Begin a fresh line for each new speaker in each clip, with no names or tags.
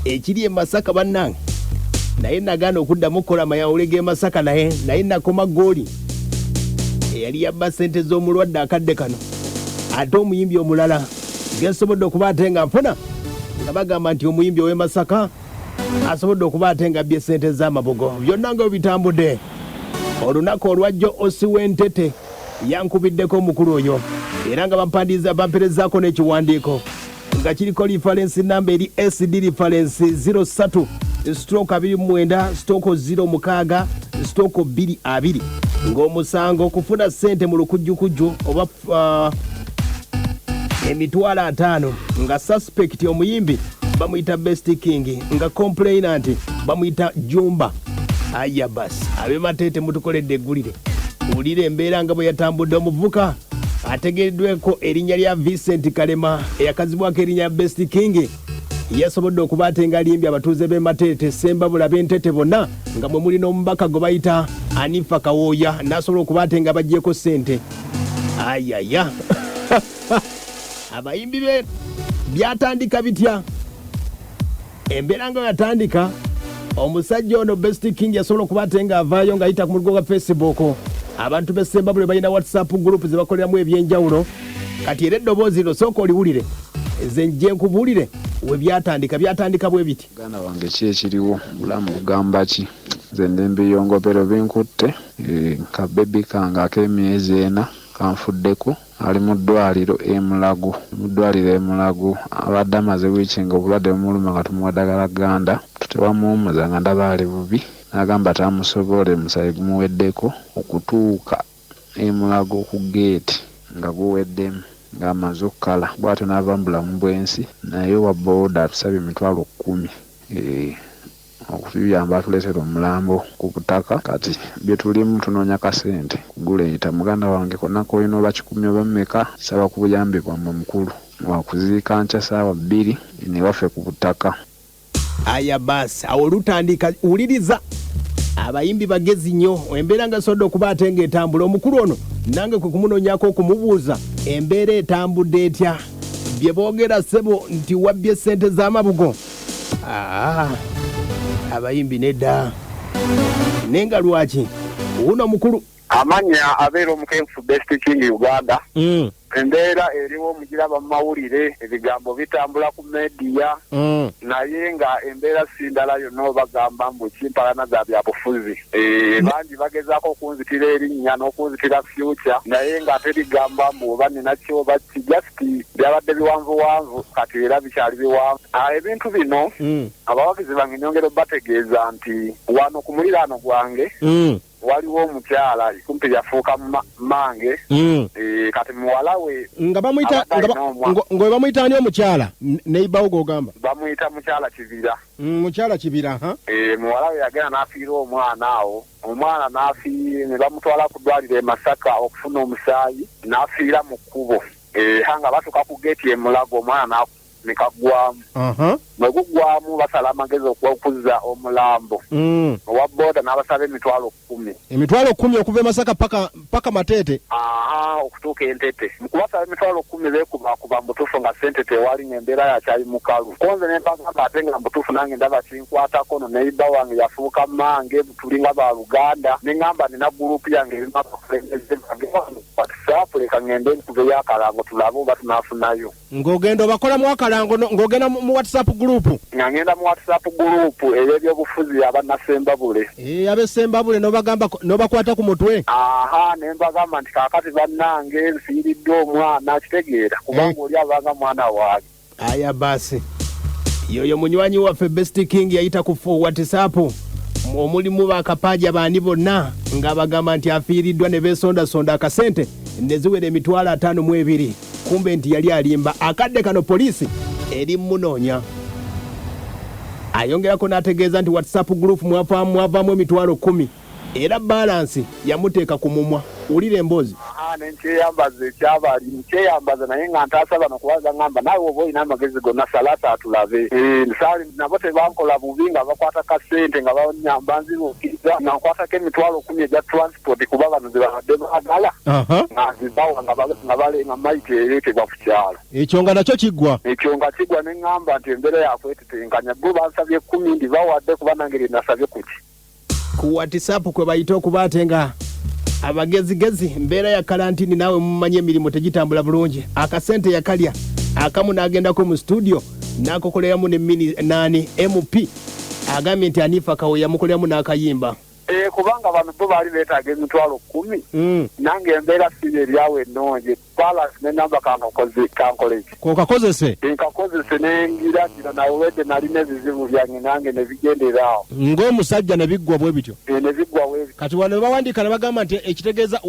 Ekiri e Masaka bannange naye nagaana okuddamu okukola amayawule g'e Masaka naye naye nakoma ggooli eyali yabba ssente z'omulwadde akadde kano ate omuyimbi omulala gensobodde okuba ate nga nfuna nga bagamba nti omuyimbi ow'e Masaka asobodde okuba ate nga abbye ssente z'amabugo. Byonna nga bwe bitambudde olunaku olwajjo Osi w'Entete yankubiddeko omukulu oyo era nga bampandiiza bamperezaako n'ekiwandiiko nga kiriko lifalensi namba eri SD lifalensi 03 stroke 29 stroke 06 stroke 22 ng'omusango okufuna ssente mu lukujjukujju oba 50,000 nga suspect omuyimbi bamuyita Best King nga complainant bamuyita Jumba. Aya basi ab'e Mateete mutukoledde eggulire. Wulira embeera nga bwe yatambudde. Omuvubuka ategereddweko erinnya lya Vincent Kalema eyakazibwako erinnya lya Best King yasobodde okuba ate nga alimbye abatuuze b'e Mateete, Ssembabule, ab'Entete bonna nga mwe muli n'omubaka gwe bayita Anifa Kawooya n'asobola okuba ate nga baggyeko ssente. Ayaya abayimbi be byatandika bitya? Embeera nga yatandika omusajja ono Best King yasobola okuba ate ng'avaayo ng'ayita ku muligo gwa Facebook. Abantu b'e Ssembabule balina WhatsApp group ze bakoleramu ebyenjawulo. Kati era eddoboozi lino sooka oliwulire nze nje nkubuulire we byatandika. Byatandika bwe biti.
Muganda wange ki ekiriwo? Obulamu bugamba ki? Nze ndi mu biyongobero binkutte, ka bbebi kange ak'emyezi ena kanfuddeko. Ali mu ddwaaliro e Mulago. Mu ddwaaliro e Mulago. Abadde amaze wiiki ng'obulwadde bumuluma nga tumuwa ddagala gganda. Tewamuwummuza nga ndaba ali bubi. N'agamba taamusobole omusaayi gumuweddeko okutuuka e Mulago ku ggeeti nga guweddemu ng'amaze okukala. Bw'atyo n'ava mu bulamu bw'ensi. Naye owa bbooda atusabye 100,000. Eeh. Okutuyamba atuleetere omulambo ku butaka kati byetulimu tunoonya kasente kuguleeta muganda wange konna kolina oba kikumi oba meka nsaba ku buyambi bwamwe mukulu wakuziika nkya saawa bbiri eno ewaffe ku butaka.
Aya baasi awo lutandika wuliriza abayimbi bagezi nnyo embeera nga esobodde okuba ate nga etambula omukulu ono nange kwe kumunonyako okumubuuza embeera etambudde etya bye boogera ssebo nti wabbye ssente z'amabugo Ah, abayimbi nedda naye nga lwaki wuno mukulu
Amannya abeera omukenkufu Best King Uganda. Embeera eriwo mugiraba mu mawulire, ebigambo bitambula ku media naye nga embeera si ndala yonna oba gamba mbu ki mpalana za byabufuzi. Eeh bangi bagezaako okunzitira erinnya n'okunzitira future naye nga teri gamba mbu oba nina ki oba ki just Byabadde biwanvuwanvu kati era bikyali biwanvu. Ebintu bino abawagizi bange nyongera obategeeza nti wano ku muliraano gwange waliwo omukyala kumpi yafuuka mmange kati muwala we
Nga bamuyita
abadde alina omwa.
Nga bamuyita ani omukyala? Neighbor wo gw'ogamba?
Bamuyita mukyala Kibira.
Mukyala Kibira, ha.
Muwala we yagenda n'afiirwa omwana awo. Omwana n'afi ne bamutwala ku ddwaliro e Masaka okufuna omusaayi n'afiira mu kkubo. Era nga batuuka ku ggeeti e Mulago omwana ne kaggwaamu. Bwe guggwaamu basala amagezi okuzza omulambo. Owa bbooda n'abasaba 100,000.
100,000 okuva e Masaka paka Mateete?
Aaha, okutuuka e Ntete. Mu kubasaba 100,000 beekubaakuba mbutuufu nga ssente tewali ng'embeera yakyali mukalu. Ko nze ne mbagamba ate nga mbutuufu nange ndaba kinkwatako ono neyiba wange yafuuka mmange tulinga baaluganda. Ne ngamba nina guluupu yange erimu abakulembeze bange wano. WhatsApp leka ngende nkubeyo akalango tulabe oba tunafunayo.
Ng'ogenda obakolamu akalango ng'ogenda mu WhatsApp group.
Nga ngenda mu WhatsApp group ey'ebyobufuzi ya Bannasembabule.
Eeh ab'e Ssembabule n'obagamba n'obakwata ku mutwe.
Ahaa ne mbagamba nti kaakati bannange nfiiriddwa omwana kitegeera kubanga oli abanga mwana wange.
Aya basi yoyo munywanyi waffe Best King yayita ku WhatsApp omulimu bakapaaja baani bonna ng'abagamba nti afiiriddwa ne beesondasonda akasente ne ziwera 52,000 kumbe nti yali alimba. Akadde kano poliisi eri munoonya. Ayongerako n'ategeeza nti WhatsApp group mwavaamu 100,000 era balansi yamuteeka ku mumwa. Wulira emboozi.
Aha, nenkyeyambaza ekyabali nkyeyambaza, naye nga ntaasa bano kubaza ngamba naawe oba olina amagezi gonna salata atulabe. Saali nabo tebankola bubi nga bakwata ka ssente nga banzibuukiriza nga nkwatako 100,000 egya transport kuba bano ze babadde baagala nga nzibawa nga balenga mayiti ereetebwa ku kyalo.
Ekyo nga nakyo kiggwa.
Ekyo nga kiggwa, ne ŋŋamba nti embeera yakwetetenkanya, bo bansabye 10 ndibawadde kuba nange lye nasabye kuki.
Ku WhatsApp kwe bayita okuba ate nga abagezigezi, mbeera ya kalantini naawe mumanyi emirimu tegitambula bulungi. Akasente yakalya akamu n'agendako mu studio n'akokoleramu ne mini nani MP agambye nti Anifa Kawo yamukoleramu n'akayimba.
Kubanga bano bo baali beetaaga 10,000. Nange embeera si eryawo ennungi. Balance ne namba kankoleki.
Kokakozese?
Nkakozese nengira ngira nawedde nalina ebizibu byange nange ne bigenderaawo.
Ng'omusajja ne biggwa bwe bityo?
Ne biggwa bwe bityo.
Kati wano ne bawandiika ne bagamba nti ekitegeeza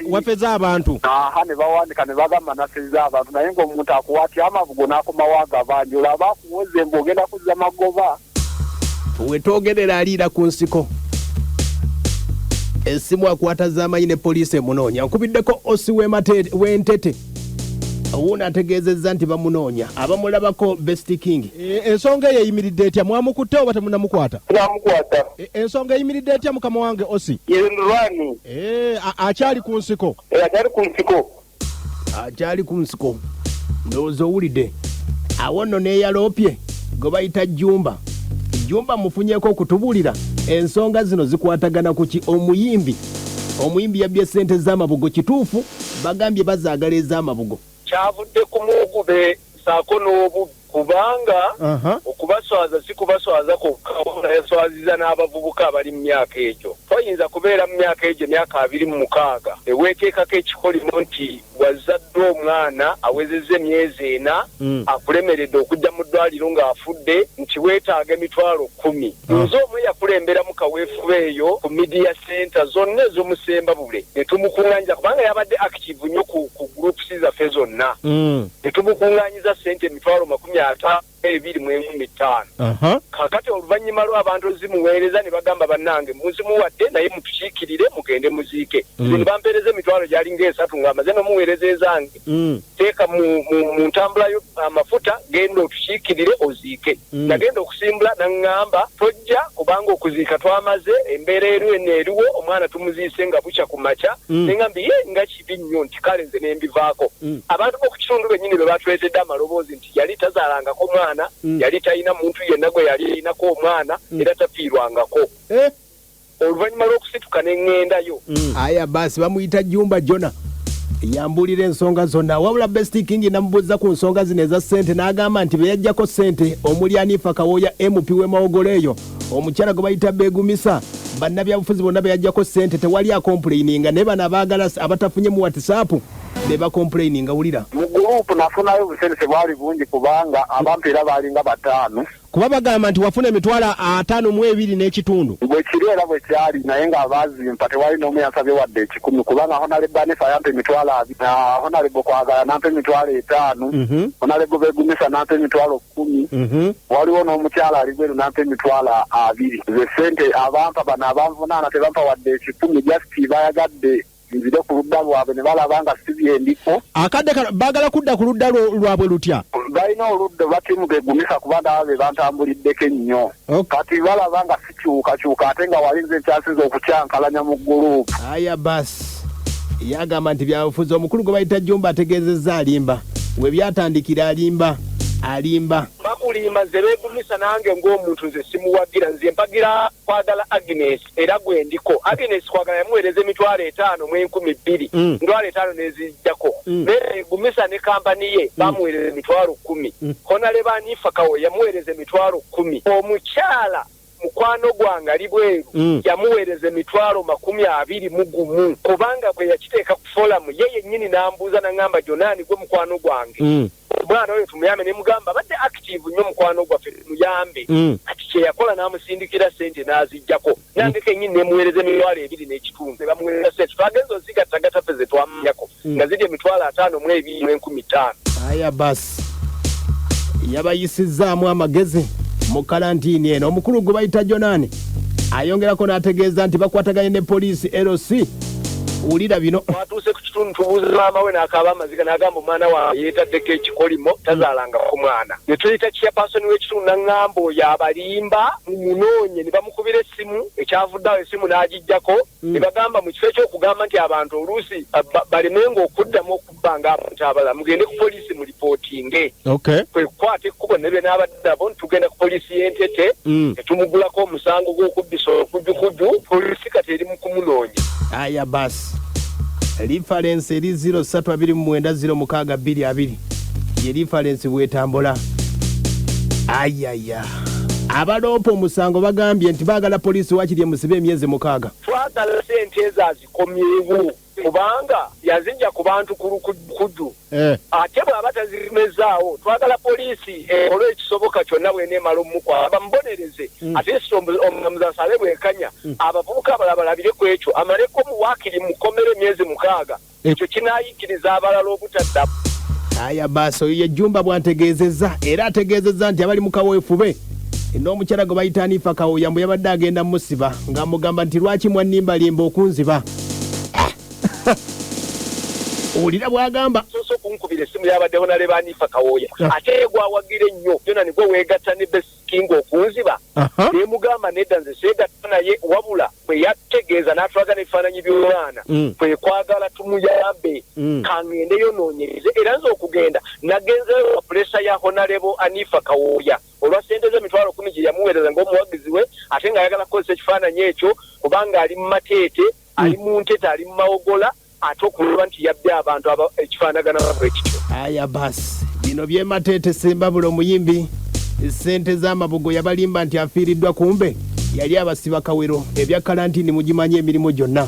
wafeza abantu.
Aha, ne bawandiika ne bagamba nafeza abantu, naye ng'omuntu akuwa atya amabugo n'akomawo agabanja, olaba akuwoze mbu ogenda kuzza magoba.
Wetwogerera aliira ku nsiko. Esimu akwata z'amanyi ne poliisi emunoonya. Nkubiddeko osi w'entete. Wuuno ategeezezza nti bamunoonya. Abamulabako Best King.
Ensonga eyo eyimiridde etya? Mwamukutte oba temunnamukwata?
Tunamukwata.
Ensonga eyimiridde etya mukama wange Osi?
Ye Ndulwani.
Akyali ku nsiko.
Akyali ku nsiko.
Akyali ku nsiko. Ndowooza owulidde. Awo nno n'eyaloopye gwe bayita Jumba. Jumba mufunyeeko okutubuulira ensonga zino zikwatagana ku ki? Omuyimbi yabbye ssente z'amabugo, kituufu bagambye bazaagala ez'amabugo.
Kyavudde ku mugube ssaako n'obubi, kubanga okubaswaza si kubaswaza kwokka, wabula yaswaziza n'abavubuka abali mu myaka egyo. Toyinza kubeera mu myaka egyo emyaka 26 eweeteekako ekikolimo nti wazadde omwana awezezza emyezi 4 akulemeredde okujja mu ddwaliro ng'afudde nti weetaaga 10,000. Nze omu yakulemberamu kaweefube eyo ku media center zonna ez'omusembabule ne tumukuŋŋaanyiza, kubanga yabadde active nnyo ku groups zaffe zonna. Ne tumukuŋŋaanyiza ssente 52,500. Kaakati oluvannyuma lw'abantu ozimuweereza ne bagamba bannange muzimuwadde naye mutukiikirire mugende muziike. Nze ne bampeereza emitwalo gyali ng'esatu ng'amaze n'omuweereza ezange. Teeka mu ntambula yo amafuta genda otukiikirire oziike. Nagenda okusimbula n'aŋŋamba tojja kubanga okuziika twamaze, embeera eriwo eno eriwo, omwana tumuziise nga bukya ku makya. Ne ŋŋamba ye nga kibi nnyo nti kale nze ne mbivaako. Abantu b'oku kitundu bennyini be batuleetedde amaloboozi nti yali tazaalangako mwana, yali talina muntu yenna gwe yali alinako omwana, era tafiirwangako. Oluvannyuma lw'okusituka ne ŋŋendayo.
Aya basi bamuyita Jumba Jona. Yambulira ensonga zonna. Wabula Best King namubuuza ku nsonga zino eza ssente n'agamba nti be yaggyako ssente omuli Anifa Kawoya MP w'e Mawogolo eyo, omukyala gwe bayita Begumisa, bannabyabufuzi bonna be yaggyako ssente tewali akomplaininga, naye bano abaagala abatafunye mu WhatsApp be bakomplaininga. Wulira.
Mu gurupu nafunayo obusente bwali bungi kubanga abampi era baalinga 5.
Kuba bagamba nti wafuna 52 n'ekitundu.
Bwe kiri era bwe kyali, naye ng'abaazimpa tewali n'omu yansabye wadde 1,000, kubanga Honorable Anifa yampa 20,000, Honorable Kwagala n'ampa 50,000, Honorable Begumisa n'ampa 10,000, waliwo n'omukyala ali bweru n'ampa 20,000. Ze ssente abampa bano abanvunaana tebampa wadde 1,000, just bayagadde nzire ku ludda lwabwe ne balaba nga si byendiko.
Akadde baagala kudda ku ludda lwabwe lutya?
Balina oludda batimu Begumisa kuba ndaba be bantambuliddeko ennyo. Kati balaba nga sikyukakyuka ate nga wali nze nkyasinze okukyankalanya mu gulupu.
Aya basi yagamba nti byabufuzi. Omukulu gwe bayita Jumba ategeezezza alimba. We byatandikira alimba, alimba.
Bakulimba nze Begumisa nange ng'omuntu nze simuwagira, nze mpagira Kwagala Agnes era gwe ndiko. Agnes Kwagala yamuweereza 52,000, 5,000 n'ezijjako. Begumisa ne kampani ye bamuweereza 10,000. Honorable Anifa Kawo yamuweereza 10,000. Omukyala mukwano gwange ali bweru yamuweereza 21,000, kubanga bwe yakiteeka ku forum ye yennyini n'ambuuza n'aŋŋamba Jonani gwe mukwano gwange. Omwana oyo tumuyambe, ne mugamba abadde active nnyo mukwano gwaffe tumuyambe. Kati kye yakola n'amusindikira ssente n'aziggyako. Nange kennyini ne muweereza 2,500. Ne bamuweereza ssente. Twagenze ozigattagatta ffe ze twamuyako nga ziri 52,500.
Aya basi yabayisizzaamu amagezi mu kalantiini eno. Omukulu gwe bayita Jonani ayongerako n'ategeeza nti bakwataganye ne poliisi LC Wulira bino.
Twatuuse ku kitundu tubuuza maama we n'akaaba amaziga n'agamba omwana wange yeetaddeko ekikolimo tazaalanga ku mwana. Ne tuyita chairperson w'ekitundu n'aŋŋamba oyo abalimba mumunoonye, ne bamukubira essimu, ekyavudde awo essimu n'agiggyako, ne bagamba mu kifo eky'okugamba nti abantu oluusi balemenga okuddamu okubbanga abantu abalala, mugende ku poliisi mulipootinge. Kwe kukwata ekkubo ne bye n'abadde nabo tugenda ku poliisi y'Entete, ne tumugulako omusango gw'okubbisa olukujjukujju, poliisi kati eri mu kumunoonya.
Aya basi, reference eri 03290622 ye reference bwetambula. Ayaya, abaloopa omusango bagambye nti baagala poliisi wakiri emusibe emyezi 6.
Twagala ssente ezo azikomyewo kubanga yazijja ku bantu ku lukujjukujju. Ate bw'aba tazimezaawo twagala poliisi ekole ekisoboka kyonna bw'eneemala omukwata bamubonereze, ate omulamuzi asale bwenkanya, abavubuka abalala balabire ku ekyo, amaleko muwaakiri mukomere emyezi 6, ekyo kinaayikiriza abalala obutadda.
Aya basi, oyo ye Jjumba bw'antegeezezza, era ategeezezza nti abali mu kaweefube n'omukyala gwe bayita Anifa Kawooya mbu yabadde agenda musiba ng'amugamba nti lwaki mwannimbalimba okunziba. Owulira bw'agamba.
Soose okunkubira essimu yabadde Honorable Anifa Kawooya, ate ye gwawagira ennyo Jonani gwe weegatta ne Best King okunziba. Ne mugamba nedda, nze seegatta naye, wabula bwe yategeeza n'atulaga n'ebifaananyi by'omwana, kwe kwagala tumuyambe, kaŋŋendeyo noonyereze. Era nze okugenda nagenzeyo wa pressure ya Honorable Anifa Kawooya olwa ssente z'emitwalo 10 gye yamuweereza ng'omuwagizi we, ate ng'ayagala kukozesa ekifaananyi ekyo kubanga ali mu Mateete, ali mu Ntete, ali mu Mawogola, ate okulaba nti yabbye abantu ekifaanagana bwe kityo.
Aya basi, bino byemateete. Sembabula omuyimbi ssente z'amabugo yabalimba nti afiiriddwa, kumbe yali abasiba kawero. Ebya kalantini mugimanyi emirimu gyonna,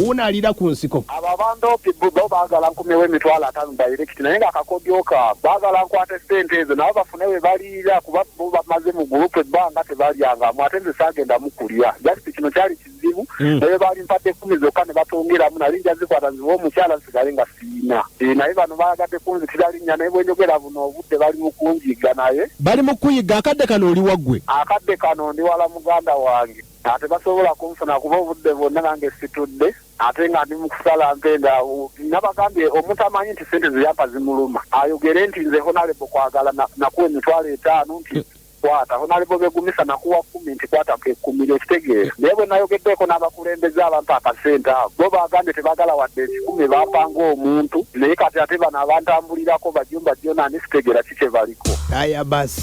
wuuna alira ku nsiko.
Abo abandoopi bo baagala nkumyewo 50,000 direct, naye ng'akakodyo kaabwe baagala nkwate ssente ezo nabo bafune we baliira, kuba bo bamaze mu group ebbanga tebalyangamu, ate nze saagendamu kulya. Just kino kyali kizibu, naye baali mpadde 10 zokka ne batongeramu, nali nja zikwata nziwe omukyala nsigale nga siina. Naye bano baagadde kunzitira linnya, naye bwenjogera buno obudde bali mu kunjiga naye.
Bali mu kuyiga. Akadde kano oli waggwe?
Akadde kano ndi wala, muganda wange, ate basobola kunfuna kuba obudde bwonna nange situdde, ate nga ndi mu kusala mpenda. Nabagambye omuntu amanyi nti sente zeyampa zimuluma ayogere nti nze Honorable Kwagala nakuwa 50,000 nti kwata, Honorable Begumisa nakuwa 10 nti kwata kekumira, ekitegeera. Naye bwe nayogeddeko n'abakulembeze abampa akasente ako, bo bagambye tebagala wadde 100, bampanga omuntu. Naye kati ate bano abantambulirako bajumba Jonani, sitegeera ki kye baliko.
Aya basi,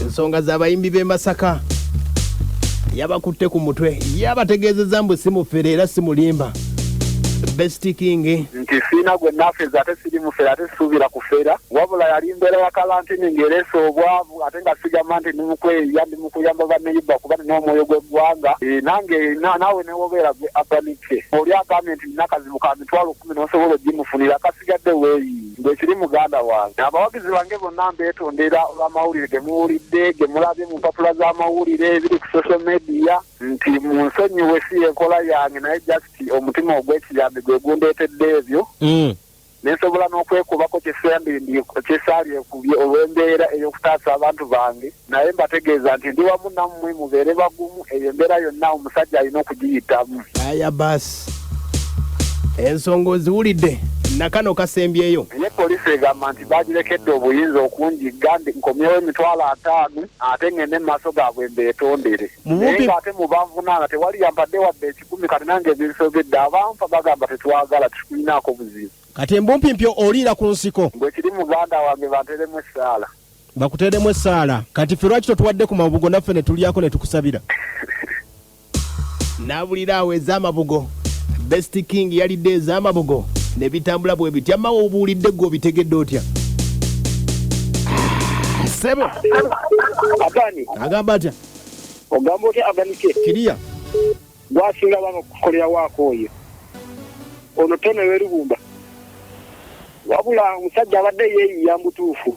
ensonga z'abayimbi b'e Masaka yabakutte ku mutwe, yabategeezezza mbu simufere era simulimba. Best King.
Nti siina gwe nafeza, ate siri mufera, ate sisuubira kufera, wabula yali mbeera ya kalantini ng'ereese obwavu, ate nga sigamba nti ndi mukweyiya, ndi mukuyamba banneyiba kuba nina omwoyo gw'eggwanga. Nange naawe newobeera gwe Abanike oli agambye nti nina akazibu ka 10,000 n'osobola ogimufunira, kasigadde weeyiyi ngwekiri. Muganda wange, abawagizi bange bonna mbeetondera olw'amawulire ge muwulidde, ge mulabye mu mpapula z'amawulire ebiri ku social media, nti munsonyiwe, si enkola yange, naye just omutima ogw'ekiyambi gwe gundeetedde ebyo, nensobola n'okwekubako kyesaali ekubye olw'embeera ey'okutaasa abantu bange. Naye mbategeeza nti ndi wamu nammwe, mubeere bagumu, eyo embeera yonna omusajja alina okugiyitamu.
Aya basi, ensonga oziwulidde, nakano kasembyeyo.
Naye poliisi egamba nti bagirekedde obuyinza okunjigga ndi nkomyewo 50,000, ate ngende mu maaso gaabwe mbeetondere. Naye ng'ate mubanvunaana tewali yampadde wadde 100. Kati nange ebinsobedde, abampa bagamba tetwagala, tetukulinaako buzibu.
Kati embumpimpyo oliira ku nsiko.
Bwe kiri, muganda wange, banteremu essaala.
Bakuteeremu essaala. Kati ffe lwaki totuwadde ku mabugo naffe ne tulyako ne tukusabira?
N'abulira awo ez'amabugo. Best King yalidde ez'amabugo ne bitambula bwe bitya. Mawe obuulidde gwe, obitegedde otya? Ah, ssebo.
Agani.
Agamba atya?
Ogamba otya, Aganike?
Kiriya.
Gwasinga banga okukolera waako oyo ono tono werubumba, wabula omusajja abadde yeeyiya mbutuufu.